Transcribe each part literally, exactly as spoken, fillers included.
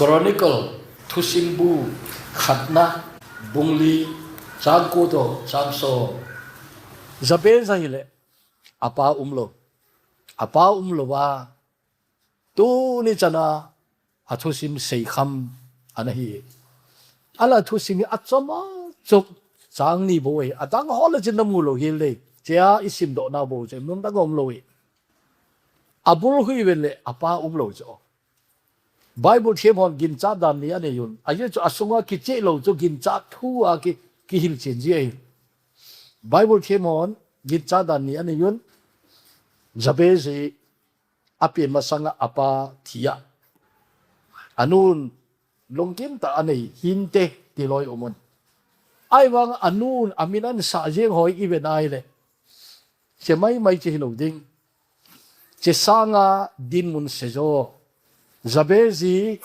Chronicle, Thusim bu khatna, bung li, chang ko to chang som. Jabez ahile, apa umlou. Apa umlou a, tuni chana, athusim seikham ana hi. Ala thusim hi achom achom chang ni bou hi. Adang ho le chin namu lou hi le. Chea isim doh nau bou chu nom dang umlou hi. Abul hui ven le apa umlou chu. Bible them hon ginchat dan ni anei un. Ajeh chu asunga kicheh lou chu ginchat thu a ki, kihil chen ji ahi. Bible them hon ginchat dan ni anei un. Jabez hi apen masanga apa thi a, anun lungkim tah anei hinte ti loi um un. Ahivang anun amin asah jeng hoi ive nai le, che mai mai che hilou ding. Che sanga dinmun sejo. Jabez hi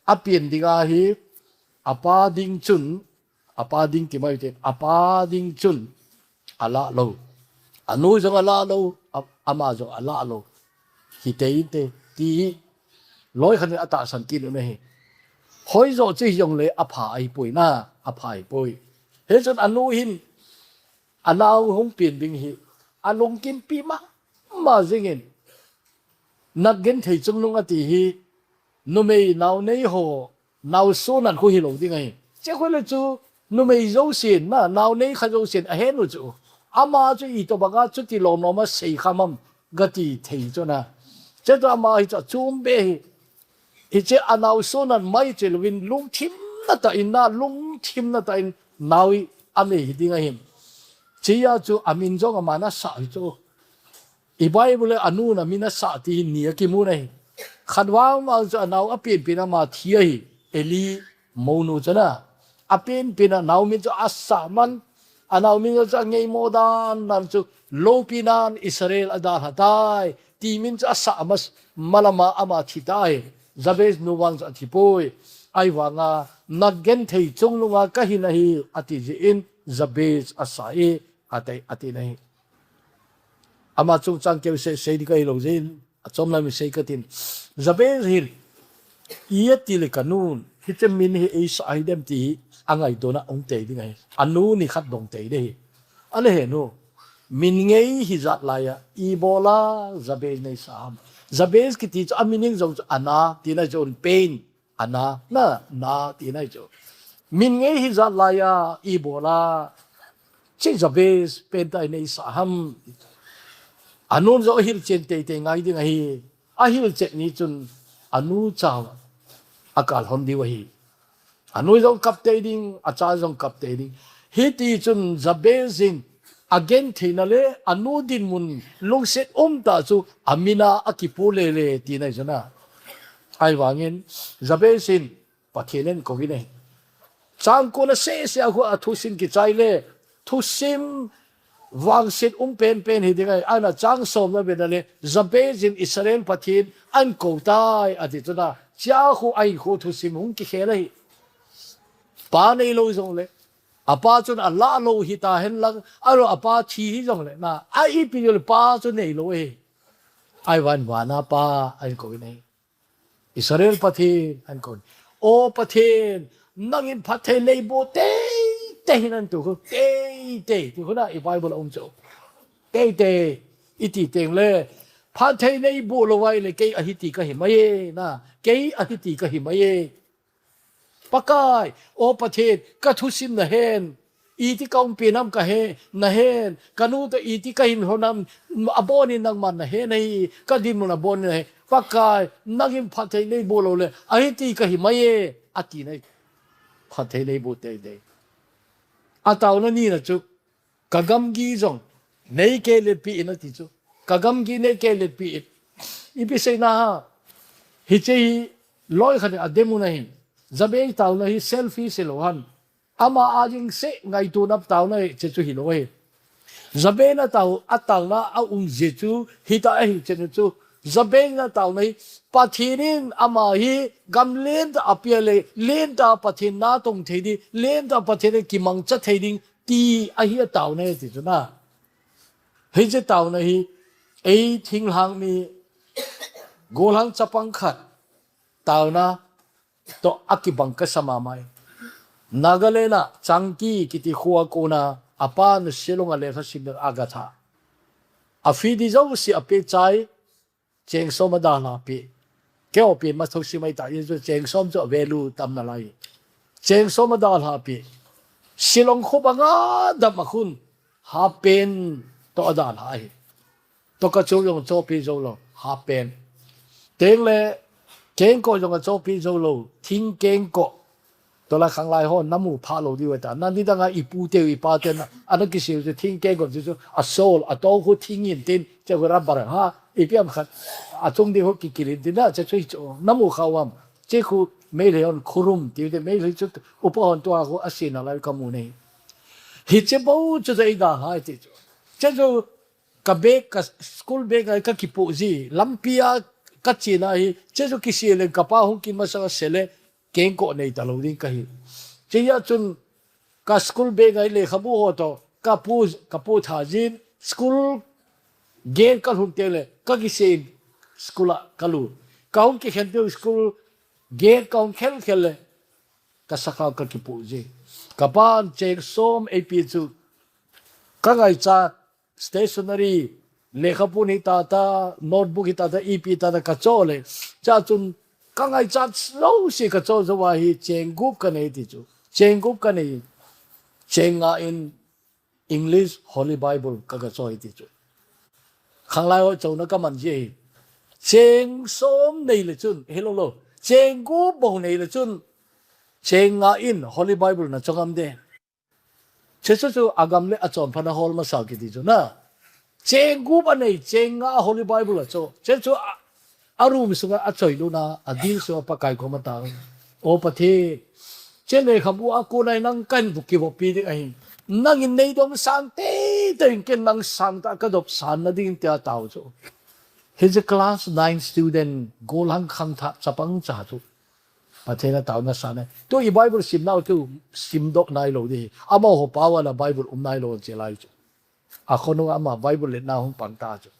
apen ding ahi, apa ding chun, apa ding ti mai te, apa ding chun alah lou. Anu jong alah lou, a-, ama jong alah lou. Hitei inte, ti hi loi khat in atahsan kit un ahi. Hoi jo chu hijong le apha ahipoi na, apha ahipoi. Hichun anu hin, anau hung pen ding hi, alungkim pi mama jingin, nat genthei chungnung ati hi, numei nau nei ho, nau sunat khu hilou ding ahi. Che khu le chu, numei jousen na, nau nei kha jousen ahen u chu. Ama chu itobanga chuti lom lom a seikham ham, gati thei chu na. Che chu ama hi chu achom be hi. Hiche anau sunat mai che louvin lungthim na tah in na, lungthim na tah in nau hi anei hi ding ahi. Chea chu amin jong aman asah hi chu. I Bible le anun amin asah ti hi ni akimu na hi. Khat vang vang chu anau apen pen ama thi ahi. Eli mounu chu na. Apen pen anau min chu asah man. Anau min chu angeimo dan dan chu loupi nan Israel adalha tai. Ti min chu asah mas malama ama thi tai. Jabez nu vang chu athi poi. Ahivanga nat genthei chungnunga kahin ahi ati jeh in Jabez asah e. Ati, ati na hi. Ama chungchang keu sei, sei ding kahi lou jeh in, achom lam in sei katin. Jabez hin, i ati le kanun, hiche min hi eisah hidem ti hi, angaitona ahung tei ding ahi. Anu ni khat dong tei ding ahi. Ale he nu, min ngei hijat laiya, ibola Jabez neisah ham. Jabez kiti chu amin jong chu ana, tina chu pain. Ana, na, na, tina chu. Min ngei hijat laiya, ibola. Che Jabez, pen tai neisah ham. Anun jong ahilchen teitei ngai ding ahi. Ahilchet ni chun, anu chau akal hon diu ahi. Anu jong kap tei ding, acha jong kap tei ding. Hiti chun Jabez in, agentheina le, anu dinmun lungset um tah chu, amin a akipu lele, tina chu na. Ahivangin, Jabez in, Pathen in akouvin ahi. Chang ko na sese a khu a thusim kichai le, thusim vangset um penpen hi ding ahi, ana chang som na ven a le, Jabez in Israel Pathen ahin kou tai, ati chu na, chea khu ahin khu thusim hung kikhel ahi. Pa neilou jong le, apa chun alah lou hita hen lang, alo apa thi hijong le, na, a ipi jong le pa chu neilou ahi. Ahivangin vana Pa ahin kouvin ahi. Israel Pathen ahin kouvin. O Pathen, nangin phatthei neiboh teitei hih in ahin tou khu. Teitei, ti khu na i Bible a um chu. Teitei, iti teng le. Phatthei neiboh lou vai le kei ahiti kahi mai e na. Kei ahiti kahi mai e. Pakai, O Pathen, kathusim nahen. Iti kaumpi nam kahe, nahen, kanu toh iti kahin lhon nam, abonin nangman nahe nahi, kadinmun abonin nahe. Pakai, nangin phatthei neiboh lou le, ahiti kahi mai e, ati nai. Phatthei neiboh teitei. Ataona nina chu, kagamgi jong, neikeiletpi in ati chu. Kagamgi neikeiletpi in. Ipi seina ham. Hiche hi, loi khat in adem u ahin. Jabez taona hi selfish hilou ham. Ama a ding seh ngaito nau taona hi, hiche chu hilou ahi. Jabez in atao, ataona a um jeh chu, hita ahi hiche chu. Jabez in ataona hi, Pathen in ama hi gam lentah apeh le, lentah Pathen natong thei ding, lentah Pathen in kimangcha thei ding, ti ahi ataona hi ti chu na. Hiche taona hi, ei thinglhang mi, gollhang chapang khat, taona, toh akibang kasa mama e. Nagaland a Changki kiti kho a kona, apan Shillong a lekha sim ding aga tha. A fee di jouse ape chai, cheng som adalha pe. Keiho pen ma thou sim ahi ta, hichu cheng som chu a value tam nalai. Cheng som adalha pe. Shillong kho banga dam a khun, half pant toh adalha ahi. Toh kachu jong chohpeh jou lou, half pant. Tengle, kengkoh jong achohpeh jou lou, thing kengkoh. Toh la khanglai ho, namu pha lou diu ahi ta. Nidang a ipu teu, ipa teu, ana kisei u chu thing kengkoh chu, chu a sole, atoh khu thing in tin, chu khu rubber ha, ipi ham khat, achung ding khu kikil in tin na, chu chu hi chu, namu kha u ham. Chu khu Meitei hon khurum tiu te, Meitei chu upa hon tua khu asei nalai kamu nei. Hiche bou chu chu eidalha e ti chu. Chu chu ka bag, ka school bag a kakipoh ji, lampi a kache na hi, chu chu kisei leng kapa hung kin masang a sele, kengkoh nei talou ding kahi. Chuti a chun ka school bag a lekhabu ho toh, kapu, kapu tha jin, school gate kalhun teng le, kakisei in school a kalut. Kahung kikhen teng school gate kahung khel khel le, kasakhao kakipoh ji. Kapan cheng som eipe chu, kangaichat stationery, lekhabu hi tata, notebook hi tata, ipi tata kachoh le. Chuti a chun kangaichat jouse kachoh jou a hi cheng gup kanei ti chu. Cheng gup kanei. Cheng nga in English Holy Bible ka, kachoh e ti chu. Khanglai ho chouna kaman ji ahi. Cheng som nei le chun, hilou lou. Cheng gup bou nei le chun, cheng nga in Holy Bible nachoh ngam de. Chuche chu chu agam le achonphat a hol masa kiti chu na. Cheng gup anei, cheng nga a Holy Bible achoh. Chuche chu a, a room sunga achoilut na, ading sunga Pakai koma atao. O Pathen, chuche lekhabu a kona hi nang kahin vop kivoppi ding ahi. Nangin neidomsang teitei in, ken nang sangtah a kadopsan nading in tia atao chu. Hiche class nine student, golhang khangthah chapang cha chu. Pathen a taona san e. Tu i Bible simnau chu simdoh nailou ding. Amaho pao a la Bible um nailou che lai chu. Akhonung a ama Bible letna hung pang ta chu.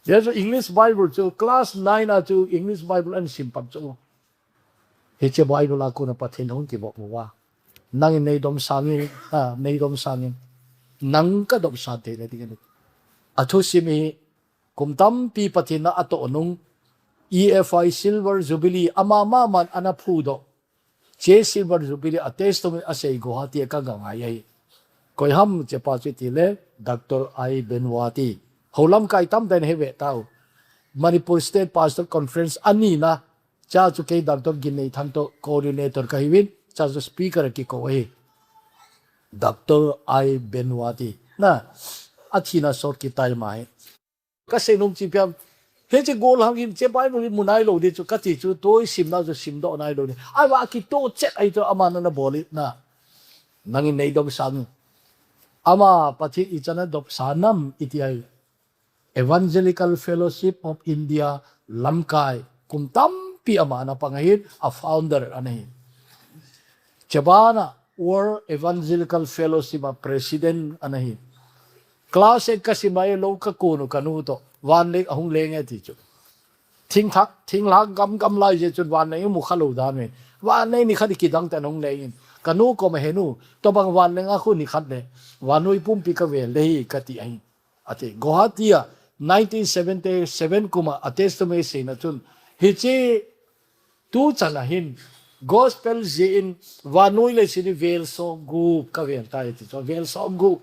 Hiche chu English Bible chu class nine a chu English Bible ahin sim pang chu. Hiche Bible a kona Pathen hung kivop uva. Nangin neidomsang in, a, neidomsang in. Nang kadopsan theina ding ahi. Athusim hi kum tampi Pathen in atoh nung, E F I Silver Jubilee, ama maman ana phudoh. Hiche Silver Jubilee a testimony asei Guwahati a kagah ngai ahi. Koi ham hichepa chu tile, Doctor I Bhagwati. Hou lamkai tamtah in he ve tau. Manipur State Pastor Conference anina, hiche chu kei Doctor Ginneithang toh coordinator kahiuvin, hiche chu speaker akikou ahi. Doctor I Bhagwati. Na, athina sot kit tai ama hi. Kasei nom chu ipi ham. Hiche golhang hin hiche Bible hi mu nailou ding chu kati chu, tu i simna chu simdoh nailou ding. Ahivang akitoh chet ahi chu aman ana bol in na. Nangin neidomsang in. Ama Pathen ichan a dopsan ham iti ahi. Evangelical Fellowship of India lamkai kum tampi ama ana pang ahin, a founder ana hi. Chubana World Evangelical Fellowship a president ana hi. Class eight kasim a lou kakon u kanu toh vanleng ahung leng e ti chu. Thingthak, thinglhang gam gam lai jeh chun vanleng imu khalou dan ve. Vanleng nikhat kidang tah in ahung leng in. Kanu koma, he nu, tobang vanleng a khu nikhat le vannoi pumpi kavel ding ahi kati ahi. Ati, Guwahati a nineteen seventy-seven kum a atestimony seina chun, hiche tuchan a hin gospel jeh in vannoi leiset hi vel som gup kavel tai ti chu, vel som gup.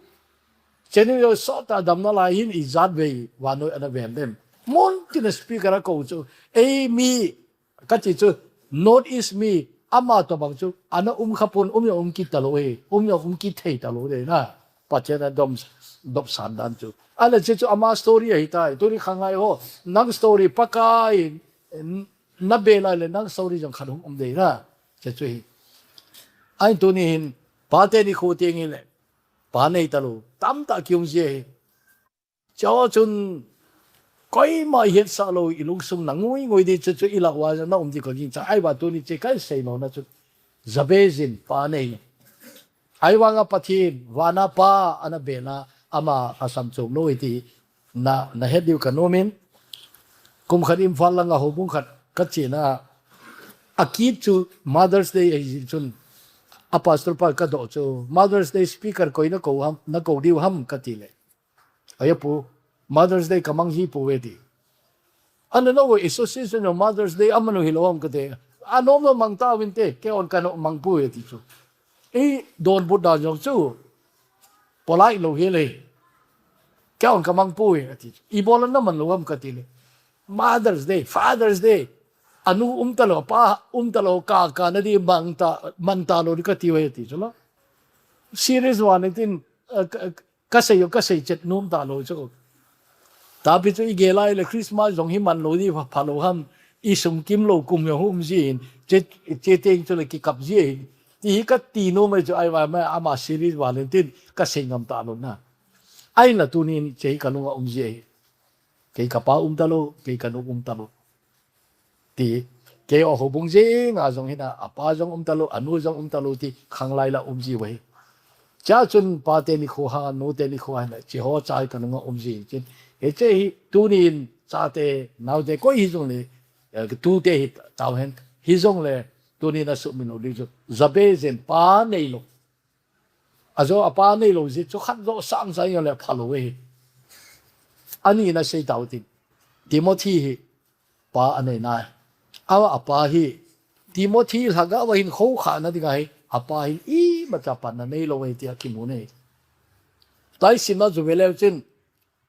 Chenu yo sot a damna lai hin ijat vei vannoi ana vel dem. Muntin a speaker akou chu, ei mi, kati chu, North East mi, ama tobang chu, ana um khapon, um jong um kit talou e, um jong um kit thei talou de na. Pathen a dom, dopsan dan chu. Ahile hiche chu ama story ahitai, tuni khanglai ho, nang story Pakai in, nabel a le nang story jong khat hung um de na. Hiche chu hi. Ahin tuni hin, pate nikho teng hile, pa nei talou, tamtah kium ji ahi. Chuche chun koima ihetsah lou, ilungsung na ngui ngui ding chu, chu ilah uva na um ding kagingcha. Ahivang tuni hiche kasei nom na chu Jabez in pa nei. Ahivang a Pathen, vana pa ana bel a, ama lhasam chom lou ahi ti na, nahet diu kanom in. Kum khat Imphal langa houbung khat kache na, Akit chu Mother's Day ahi chun, a pastor pa kadoh chu, "Mother's Day speaker koi nakou ham, nakou diu ham?" kati le. "Ai pu, Mother's Day kamang ji pouve," ti. "Ana nangho association jong Mother's Day amanu hilou ham?" kati. "Anom lou mang tauvinte, keihon kana mang pouve," ti chu. Ei donbut dan jong chu polite lou hel e. "Keihon kamang pouve," ati chu. "Ibola naman lou ham?" kati le. "Mother's Day, Father's Day, anu umtalou, apa umtalou, ka, ka nadi mang ta, mang talou di kati uve," ti chu la. Serious vang in tin, eh, ka, kasei u, kasei chet nom talou chu. Tapi chu igel a le Christmas jong hi man lou di pha, phalou ham, isung kimlou kum jong um jin, che, che teng chu le kikap ji ahi. Ti hi kati nom e chu, ahivang ama serious vang in tin kasei ngam talou na. Ahinla tunin che hi kalunga um ji ahi. Kei kapa umtalou, kei kanu umtalou. Ti, keiho houbung jenga jong hina, apa jong umtalou, anu jong umtalou ti, khanglai la um ji uve. Chea chun pate nikho ha, nute nikho ha, cheho cha hi kalunga um ji chun. Hiche hi, tunin chate, naote, koi hijongle, eh, tute hi, tao hen, hijongle, tunin asuhmil u di chu. Jabez in pa neilou. Ajo apa neilou jeh chu khat jo sang sang jong le phalou e. Ani na sei tau tin. Timothy hi pa anei nai. Awa apa hi Timothy lhagao va hin khoukhah na dinga hi apa hin imacha panna neilou e tia kimu nei. Taisim na chu veleu chin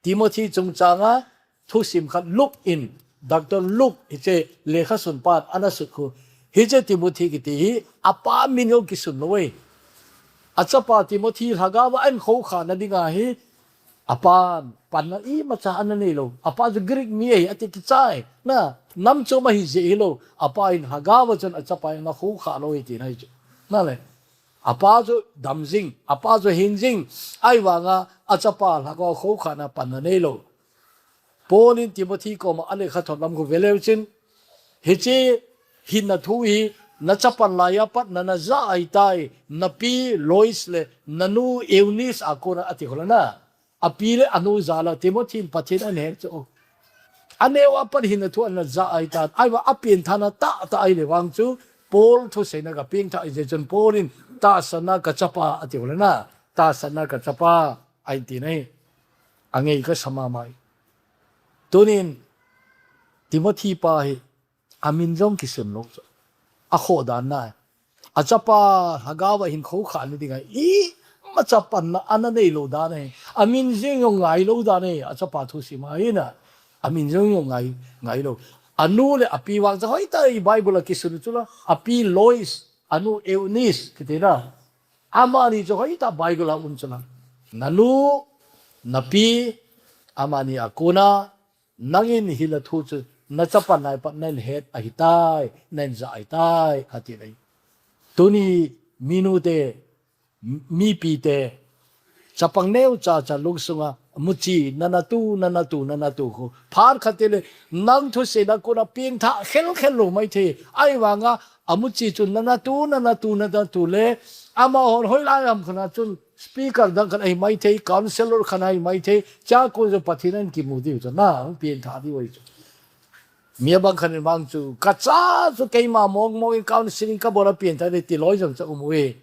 Timothy chungchanga thusim khat Luke in, Doctor Luke hiche lekhasun pan ana sut khu. Hiche Timothy kiti hi apa min jong kisun lou e. Achapa Timothy lhagao va ahin khoukhah na dinga hi apan panna imacha ana neilou. Apa chu Greek mi ahi ati kichai. Na, nam chom ahi jeh hilou. Apa in lhagao va chun achapa in ana khoukhah lou e tina hi chu. Na le. Apa chu dam jing, apa chu hin jing, ahivanga achapa lhagao khoukhah na panna neilou. Paul in Timothy koma alekhathot lam khu veleu chin, hiche hinna thu hi nachapan laiya pat nana ja ahitai, napi Lois le nanu Eunice a kona ati khu la na. Api le anu jal a Timothy in Pathen ahin het chu. Aneo a pat hinna thu ana ja ahitan, ahivang apenthahna tahtah ahile vang chu Paul thuseina kapengthah ahi jeh chun Paul in tahsanna kachapa ati u le na, tahsanna kachapa ahin ti nai. Angei kasa mama e. Tunin Timothy pa hi amin jong kisun lou chu. Akhoh dan na. Achapa lhagao va hin khoukhah na dinga imacha panna ana neilou dan e. Amin jong jong ngailou dan e. Achapa thusim a hi na. Amin jong jong ngai, ngailou. Anu le api vang chu hoitah i Bible a kisun chu la. Api Lois, anu Eunice, kiti na. Amani chu hoitah Bible a um chu la. Nanu, napi, amani a kona, nangin hinna thu chu nachapan lai pat nahin het ahitai, nahin ja ahitai, ati nai. Tuni minute, mipite, chapang neocha cha lungsunga, muchi, nana tu, nana tu, nana tu khu. Phat khat tile, nang thuseina kona pengthah khelkhel lou maithei, ahivanga, amuchi chu nana tu, nana tu, nana tu le, amahon hoilai ham khat a chun, speaker dang khat ahi maithei, counselor khat ahi maithei, chea kon jong Pathen in kimu diu chu, na, hung pengthah diu ahi chu. Mi abang khat in vang chu, kacha chu keima mong mong in counseling kabol a pengthah ding ti loi jong chu um uve.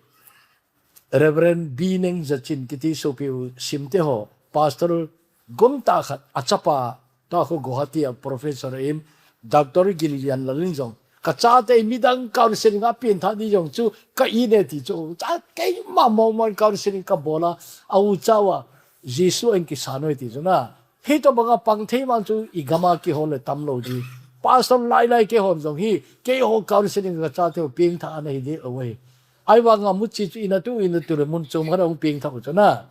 Reverend B Neng Zachin kiti sopi u simte ho, Pastor gomtah khat achapa, tua khu Guwahati a professor in, Doctor Gillian Lalin jong, kachate midang counseling a pengthah ding jong chu ka in e ti chu, cha keima mong mong counseling kabol a, a u chauva, Jesu in kisan uve ti chu na. Hitobanga pang thei vang chu i gam a kihol le tamlou di. Pastor lailai keihon jong hi, keiho counseling kachate ho pengthah ana hi ding uve. Ahivanga muchi chu ina tu, ina tu le mun chom khat a hung pengthah u chu na.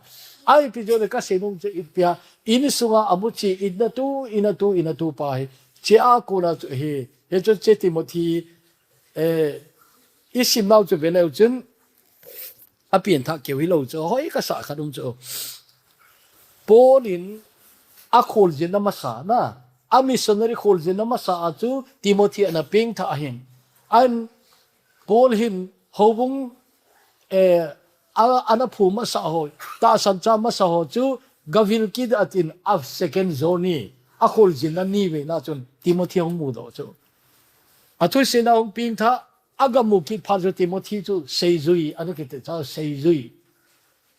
Ahi pi chu le kasei nom chu ipi a, insunga amuchi ina tu, ina tu, ina tu pa hi. Chea kona chu hi, hichu che Timothy, eh, isim nau chu veleu chun, apengthah keu hilou chu, hoi kasa khat um chu. Paul in akholjin na masa na, a missionary kholjin na masa a chu Timothy ana pengthah ahin. An Paul hin houbung, eh, a, ana phu masa ho, tahsan cha masa ho chu gavil kit atin a second journey, akholjin na ni vei na chun Timothy hung mudoh chu. Athusim a hung pengthah, agamu kit phat chu Timothy chu seijui, ana kiti chu seijui.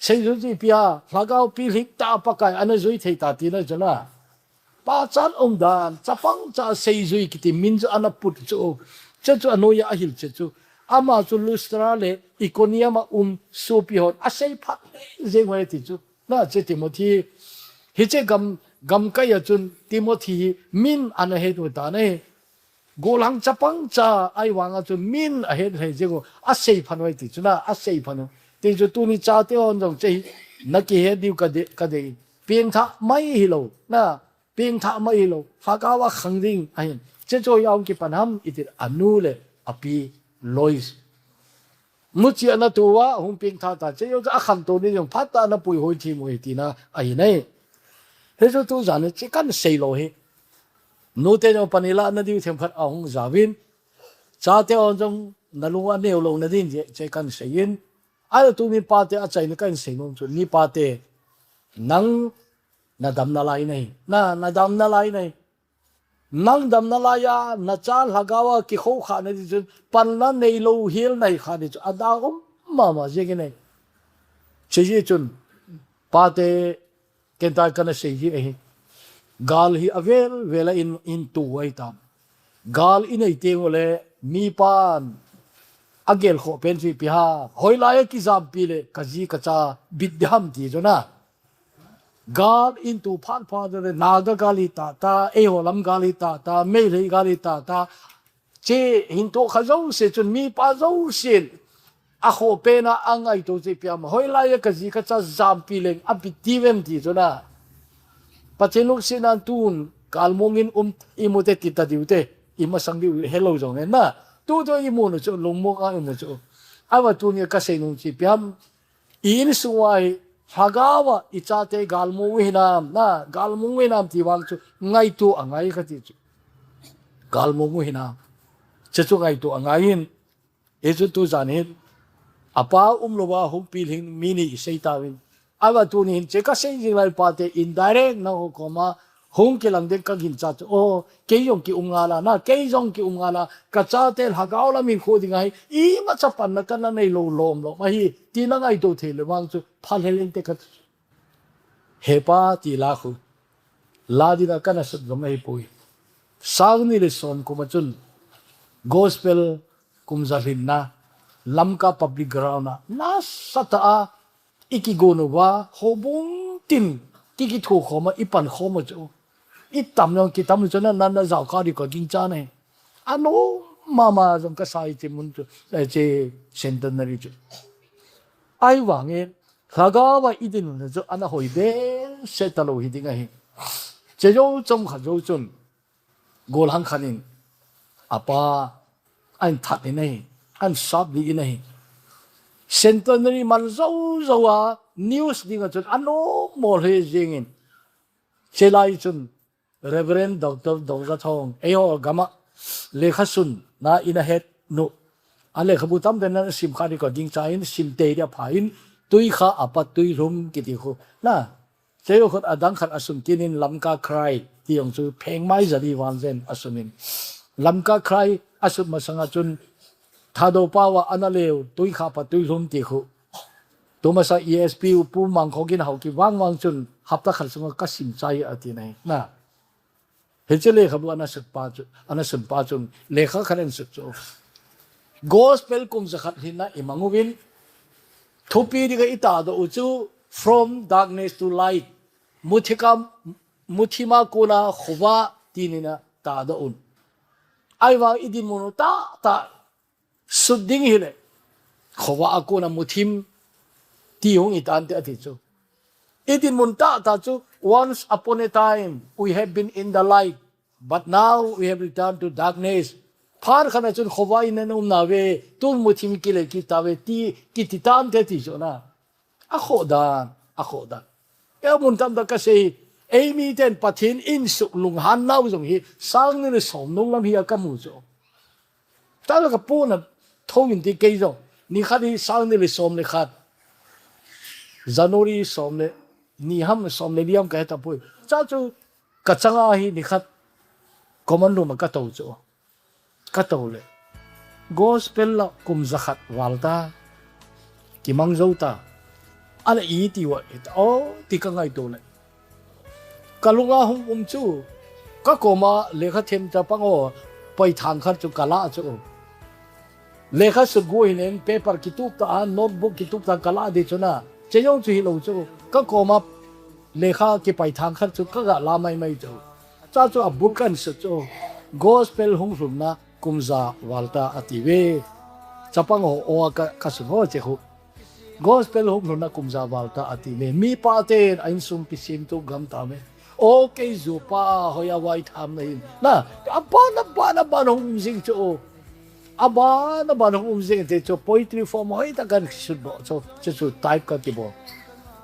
Seijui chu ipi ham, Lhagao pilhing tah Pakai ana jui thei ta tina chu na. Pachat umdan, chapang cha seijui kiti min chu ana put chu. Chuche chu anoiya ahil chuche chu. Ama chu Lystra le Iconium a um sopi hon aseiphat jeng uve ti chu. Na, chuche Timothy, hiche gam, gamkai a chun Timothy hi min ana het u tan ahi. Gollhang chapang cha ahivanga chu min ahet lheh jeng u, aseiphat uve ti chu na, aseiphat u. Ti chu tuni chate hon jong chuche hi nakihet diu kadei, kadei. Pengthah mai hilou, na, pengthah mai hilou, Lhagao a khang ding ahin. Chuche chu hoiya hung kipan ham iti le anu le api Lois. Muchi ana tou a, hung pengthah ta, chuche jong chu akhantou ni jong phat tah a ana puihoi thim u ahi tina ahi nai. Hichu tujan hi chuche kahin sei lou hi. Nute jong pan ilah nadiu themkhat ahung jaovin. Chate hon jong nalung u aneo lou nadin jeh, chuche kahin sei in. Ahin tuni pate achaina kahin sei nom chu, ni pate, nang nadam nalai nai. Na, nadam nalai nai. Nang dam nalai a, nacha Lhagao a kikhoukhah nadi chun, panna neilou hel nahi kha di chu, adang um mama jeng in ahi. Chuche jeh chun, pate, ken tah kana sei hi ahi. Gal hi avel vel a in, in tu ahi tam. Gal inei teng ule, mipan, agel khoh pen chu ipi ham. Hoilai a kijampi le, kaji kacha, bit ding ham ti chu na. Gal in tu phat phat le, Naga gal hi tah tah, eiho lam gal hi tah tah, Meitei gal hi tah tah. Chuche hin toh kha jouse chun mipa jousen akhoh pen a angaito chu ipi ham. Hoilai a kaji kacha jampi leng abit diu vem ti chu na. Pathen lungsetna tun galmong in um imu te ti ta diu te. Imasang diu helou jong e na. Tu tu imu nu chu lungmong a imu chu. Ahivang tuni kasei nom chu ipi ham. I insung uva hi, Lhagao a, i chate galmu u hinam, na, galmu u hinam ti vang chu, ngaito angai kati chu. Galmu u hinam. Chuche chu ngaito angai in, hichu tujan hin, apa umlou a hung pilhing mi ni i sei tauvin. Ahivang tuni hin, chuche kasei jing lai pate indirect nangho koma, hung kilang ding kaginchat chu, o, kei jong ki um ngal a, na, kei jong ki um ngal a, kachate Lhagao lam in kho ding ahi, imacha panna kana neilou lom lom ahi, ti nangaito thei le vang chu, phalhel inte kati. He pa ti la khu. La dina kana sut jong ahipoi. Sang ni le som kum a chun, gospel kum ja lhinna, Lamka public ground a, nasatah a, i kigon uva, houbung tin, ki kitho khom a, i pan khom u chu. I tam jong kitam u chu na, na, na jao kha di kaginchat e. Anom mama jong kasa e chuche mun chu, eh, chuche centenary chu. Ahivang in, Lhagao a i din u chu, ana hoi behseh talou hi ding ahi. Chuche jou chomkhat jou chun, Gollhang khat in, apa, ahin that in ahi, ahin sap dih in ahi. Centenary man jou jou a, news ding a chun, anom mo lheh jeng in. Chuche lai chun, Reverend Doctor Dongzathong, eiho gam a, lekha sunna in ahet nu. A lekhabu tamtah in ana sim kha di kaginchat in, sim tei dia pha in, Tuikha apa Tuilhum kiti khu. Na, Chuche khut adang khat asun kit in Lamka Cry ti jong chu pheng mai ja di vang jen asun in. Lamka Cry asut masang a chun Thadou pao a ana leu Tuikha apa Tuilhum ti khu. Tumasa E S P u Pu Mangkhongin Haokip vang vang chun hapta khat sunga kasim chai ati nai. Na. Hiche lekhabu ana sut pa chu, ana sun pa chun, lekha khat ana sut chu. Gospel kum ja khat lhinna i mang uvin, thupi dinga i tahdoh u chu, From Darkness to Light. Muthima, muthima kona khovah ti in a tahdoh un. Ahivang i dinmun u tahtah sut ding hile, khovah a kona muthim ti hung hi tante ati chu. I dinmun tahtah chu, once upon a time, we have been in the light, but now we have returned to darkness. Phat khat a chun khovah in ana um nauve, tun muthim kile kit tauve, ti, kiti tante ti chu na. Akhoh dan, akhoh dan. Eiho mun tamtah kasei, eimi ten Pathen in suhlunghan nau jong hi, sang ni le som nung lam hi a kamu chu. Tah le kapu na thou in ti kei jong. Nikhat hi sang ni le som le khat. January som le ni ham som le li ham kahe tapoi. Chuche chu kachanga hi nikhat common room a katou chu. ka to le, gospel la kum za khat val ta, kimang zo ta, a le i ti wa, o ti ka ngaito le. Ka lunga hung um chu, ka koma lekha them chapang o, poi thang khat chu ka la chu. Lekha sut gu hin en, paper kitup ta a, notebook kitup ta ka la di chu na. Che jong chu hi lo chu, ka koma lekha kipai thang khat chu ka ga la mai mai chu. Cha chu a book kan sut chu, gospel hung hlumna kum za val ta a ti ve. Chapang o, o ka, ka sut ho che khu. Gospel hung hlumna kum za val ta a ti le. Mi pa ten a insung kisem tu gam ta me. O kei zu pa hoi a vai tham na hin. Na, a ban, a ban, a ban hung um jing chu. A ban, a ban hung um jing te chu poetry form hoi ta kan sut bo. Chu, chu, chu type ka ti bo.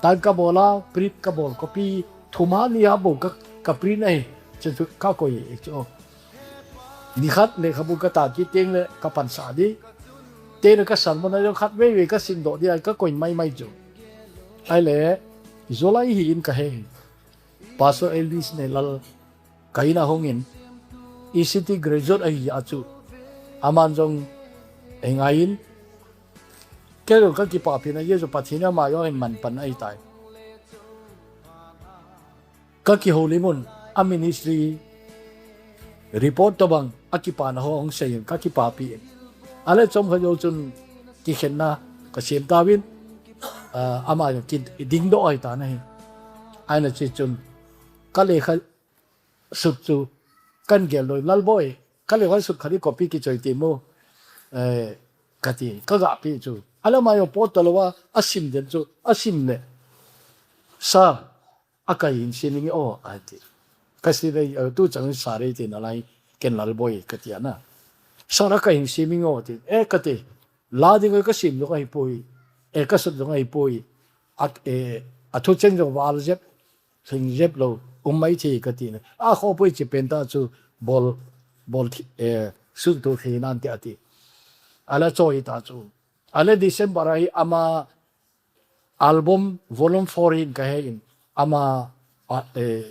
Type ka bo la, print ka bo, copy. Thuma ni a bo ka, ka print ai. Chu, chu ka koi chu. Ni khat lekhabu ka ta kit teng le ka pansa di. Te le ka sermon a jong khat vei vei ka sim doh di a ka koin mai mai chu. Ai le, July hi in ka he. Pastor Elvis Neilal ka in a hung in. E C T graduate ahi a chu. Aman jong ei ngai in. Kei jong ka kipapi na, Jesu Pathen ama jong in man pan ahi tai. Ka kihoulim un, a ministry report tobang a kipana ho hung sei in ka kipapi in. A le chomkhat jou chun kikhenna ka sem tauvin, ah, ama jong kiding doh ahi ta na hi. Ahi na che chun ka lekha sut chu kan gel doh in, Lalboi, ka lekha sut khat hi copy kichoi ti mo, eh, ka ti, ka ga pi chu. A le ama jong pot ta lou a, a sim den chu, a sim le. Sir, a kai hin sim inge o, a ti. Ka sei le, eh, tu chang sa re ti na lai, ken Lalboi ka ti a na. Sir, a kai hin sim inge o ti. Eh, ka ti. La ding ka sim jong ahi poi. Eh, ka sut jong ahi poi. A, eh, a thu cheng jong val jep, hing jep lou. Um mai thei ka ti na. A kho poi chi pen ta chu bol, bol thi, eh, sun tu thei nan ti a ti. A le choi ta chu. A le December ahi ama album volume four in ka he in, ama, a, eh,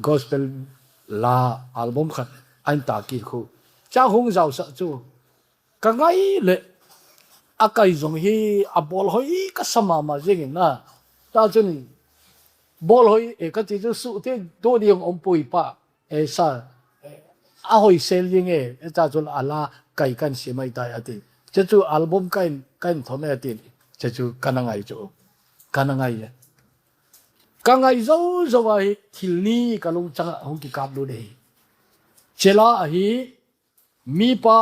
gospel la album khat ahin ta kit khu. Cha hung jao sa chu, ka ngai le, a kai jong hi, a bol hoi ka sa mama jing in na. Ta chun, bol hoi, eh, ka ti chu su te, to di jong um poi pa. Eh, sir, eh, a hoi sel jing e, eh, ta chu a la kai kan sim mai tai a ti. Che chu album kan, kan thom e a ti. Che chu ka na ngai chu. Ka na ngai e. Ka ngai jou jou a hi thil ni ka lungchang a hung kikap lut e. Che la a hi mipa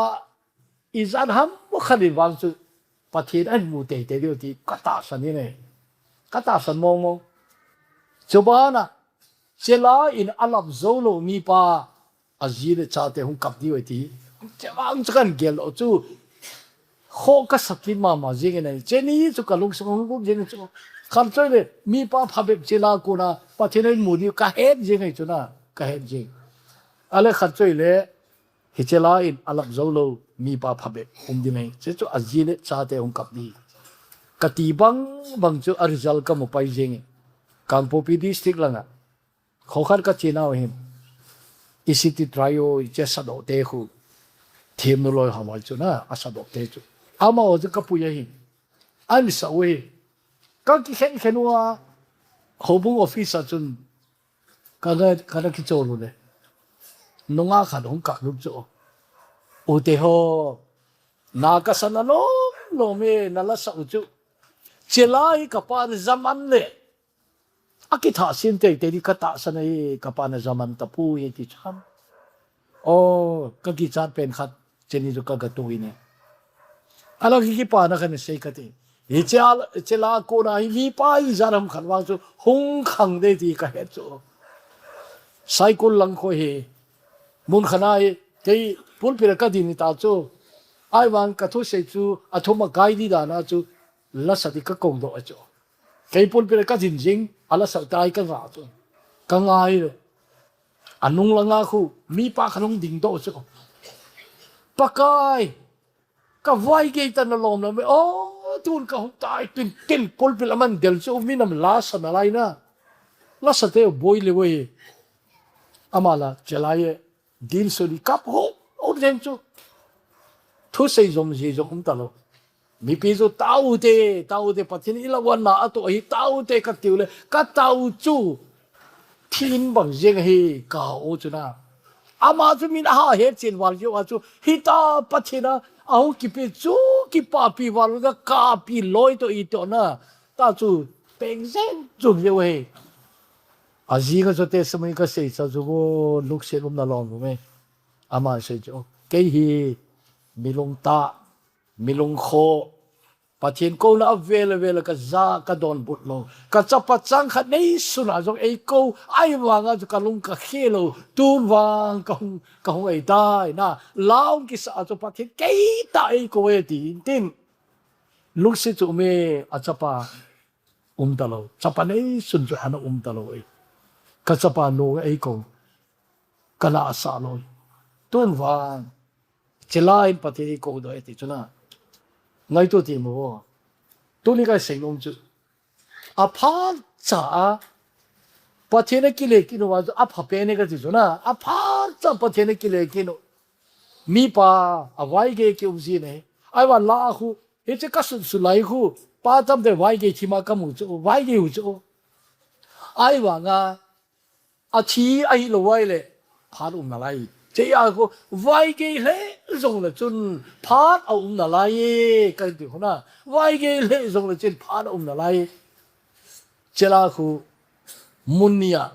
ijat ham khat in vang chu Pathen ahin mu teitei diu ti ka tahsan in e. Ka tahsan mong mong. Chubana, che la in a lap jou lou mipa, a ji le chate hung kap diu ahi ti. Che vang chu kan gel lou chu. Kho ka sa kit mama jing in ahi. Che ni chu ka lungsung hung gup jing chu. Khat choi le, mipa phabep che la kona, Pathen ahin mu diu ka het jing ahi chu na, ka het jing. A le khat choi le, hiche la in a lap jou lou mipa phabep um ding ahi. Che chu a ji le chate hung kap di. Ka ti bang bang chu a result ka mu pai jing e. Kangpokpi district langa. Kho khat ka che nau hin. E C T trio hiche sadoh te khu. Themnu loi hawai chu na, a sadoh te chu. Amaho chu ka pui ahi. An sa u hi. Ka kikhen khen u a. Houbung office a chun. Ka na, ka na kichol u le. Nunga khat hung kap lut chu. U te ho. Na ka sa na lom lom e, na la sa u chu. Che la hi ka pa na jaman le. A kithah sin teitei di ka tahsan ahi, ka pa na jaman tapoi ti cham. O, ka kichat pen khat, che ni chu ka ga tu in e. A la ki, kipana khat na sei ka ti. Hiche a, che la kona hi mipa ijat ham khat vang chu hung khang de ti ka het chu. Saikul lang kho hi. Mun khat a hi, kei pulpit a ka din ta chu. Ahivang ka thusei chu, a thum a kai di dan a chu, la sa di ka kong doh a chu. Kei pulpit a ka din jing, a la sa tai ka nga chu. Ka ngai le. A nung langa khu, mipa khat hung ding doh chu. Pakai, ka vai gei ta na lom lom e. O, tun ka hung tai, tin, tin, pulpit a man del chu, mi nam la sa na lai na. La sa te boi le boi. Ama la, che lai e. Din soli kap ho, o den chu. thusei jom ji jong um talou. Mipi chu tao te, tao te, Pathen in i lawanna atoh ahi, tao te katiu le, katao chu thin bang jeng ahi, ka o chu na. Ama chu min aha hetchen val jeh a chu, hita Pathen a, ahung kipe chu, kipapi val ka kapi loi toh i toh na. Ta chu, peng jeng chu jeh ahi. Ajing a chu testimony kasei cha chu vo, lungset umna lom lom e. Ama sei chu, kei hi, mi lungtah, mi lungkhoh, Pathen kouna avel avel a kaja, kadonbut lou. Ka chapa chang khat neisun a jong eikou, ahivang a chu kalung kakhel lou. Tun vang kahung, kahung ahitai na. La hung kisa a chu Pathen kei tah eikou e tin tin. Lungset chu um e, achapa um talou. Chapa neisun chu ana um talou e. Ka chapa nu eikou. Kana asah lou. Tun vang. Chela in Pathen eikou doh e ti chu na. Ngaito ti mo. Tuni kasei nom chu. Aphat cha a Pathen akile kit uva chu apha pen e kati chu na. Aphat cha Pathen akile kit u. Mipa a vaigei kium ji ne. Ahivang la khu. Hiche kasun sun lai khu. Pa tam te vaigei thima kamu chu. Vaigei u chu. Ahivang a Athi ahilou vai le, phat um nalai. Chea khu, vaigei lheh jong le chun, phat aum nalai e, kati khu na. Vaigei lheh jong le chun, phat aum nalai. Chela khu, mun nia,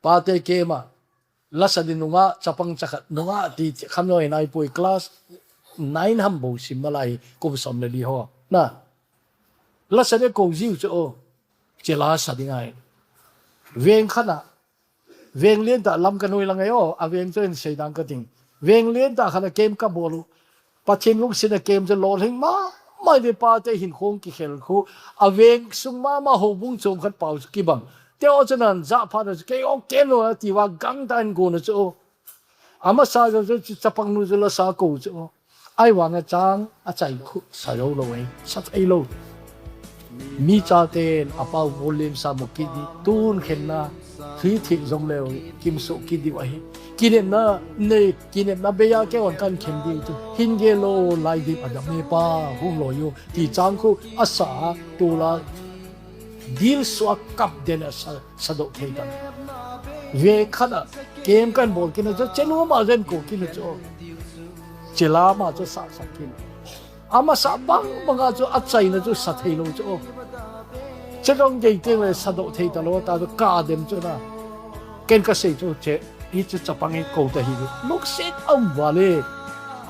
pate kema, lasa di nunga, chapang chakhat, nunga ti, ti kham noi nai poi class nine ham bou sim nalai, kum som le li ho. Na, lasa di ko jiu chu o, chela sa di ngai. Veng khana, Veng lien tah lam kanoi lang e o, a veng chu in sei dang kating. Veng lien tah khat a kem kabol u. Pathen lungset a kem chu lolhing mama e, pate hin khong kikhel khu. A veng sung mama houbung chom khat pau chu kibang. Te o chu nan ja phat chu kei o kem lou ati uva gangtah in gon u chu o. Amasa jong chu chapang nu chu lasa ko chu o. Ahivang a chang achai khu sa jou lou e, sa thei lou. Mi chaten apau mol lem sa mo kit di, tun khenna, hli thei jong leu, kimsoh kit diu ahi. Kinepna nei, kinepna bei a kei vang kan khen diu chu, hin gel lou lai dip a dam e pa, hung loi u, ti chang khu asa a, tula, dil sua kap den a sa, sadoh thei tan. Ve khat a, kem kan bol kit na chu, chenu ma jen ko kit na chu. Chela ma chu sa sa kit. Amasa bang bang a chu achaina chu sa thei lou chu. Che dong gei teng le sadoh thei ta lou ta chu ka dem chu na. Ken kasei chu che, hiche chapang hi ko ta hi. Lungset um vale.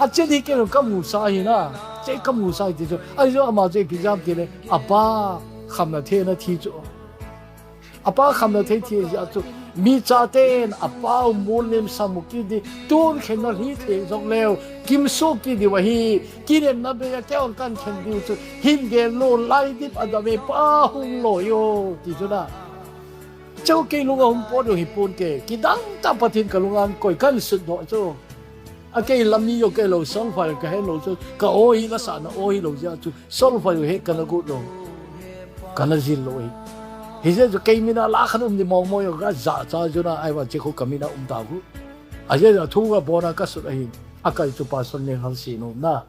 Ache di ken kamu sa hi na. Che kamu sa hi ti chu. Ahi chu ama chu ipi jam ti le. Apa khamna thei na thi chu. Apa khamna thei thi jeh chu, mi chaten apau mol lem sa mo kit di, tun khenna hli thei jong leu, kimsoh kit diu ahi, kinepna bei a kei vang kan khen diu chu, hin gel lou lai dip a dam e pa hung loi o, ti chu na. Cheu kei lung a hung pot u hi pon ke, kidang tah Pathen ka lung a koi kan sut doh chu. A kei lam mi jo kei lou, solfa jo ka he lou chu, ka o hi lasa na o hi lou jeh chu, solfa jo he kana got lou, kana jil lou hi. Hijeh chu kei min a la khan um di mong mong jo ka ja cha chu na, ahivang che khu ka min a um ta khu. Ajeh chu thu ka bon a ka sut ahin, akai chu Pastor Nenghalsei nu na.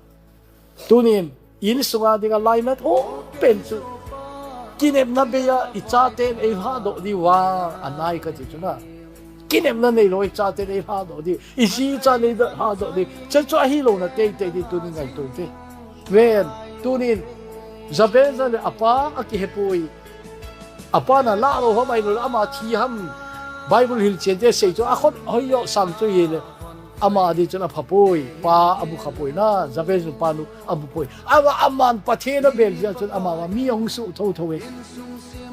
Tunin, insunga dinga lainat umpen chu. Kinepna bei a i chaten ei lhadoh diu va, anai kati chu na. Kinepna neilou i chaten ei lhadoh diu. I ji i cha nei lhadoh diu. Che chu ahilouna teitei di tunin ngaito te. Ven, tunin, Jabez le apa akihepoi. Apa na la lou ham ahilou le ama thi ham. Bible hilchen te sei chu a khut hoi jo sang chu hi le. Ama di chun apha poi, pa amu kha poi na, Jabez pa nu amu poi. Ama, aman Pathen abel jeh chun ama va mi ahung suh tho tho e.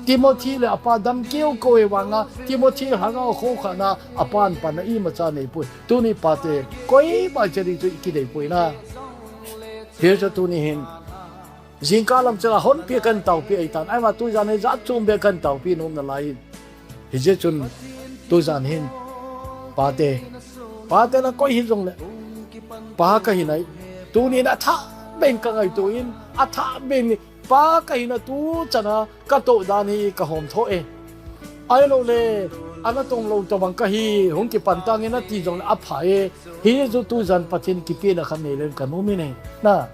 Timothy le apa dam keu ko e vanga, Timothy hanga kho kha na, apan pan na imacha nei poi. Tuni pate, koima che ding chu i kidei poi na. Hiche tuni hin, Jingkah lam chang a honpi a kan taopi ahitan. Ahivang tujan hi jat chom beh kan taopi nom nalai in. Hijeh chun tujan hin pate. Pate na koi hijongle. Pa kahi nai. Tunin athah beh in ka ngaito in. Athah beh in pa kahi na tuchan a katoh dan hi kahom tho e. Ahilou le. Ana tong lou tobang kahi, hung kipan tange nati jongle apha e. Hichu tujan Pathen kipehna khat neileu kanom in ahi. Na,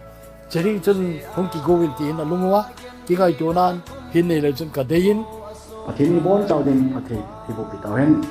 cheri chun hung kigo uvin tin alung uva kingaito nan, hin neileu chun kadei in. Pathen in ibonchauva ding phatthei eiboh peh tauhen.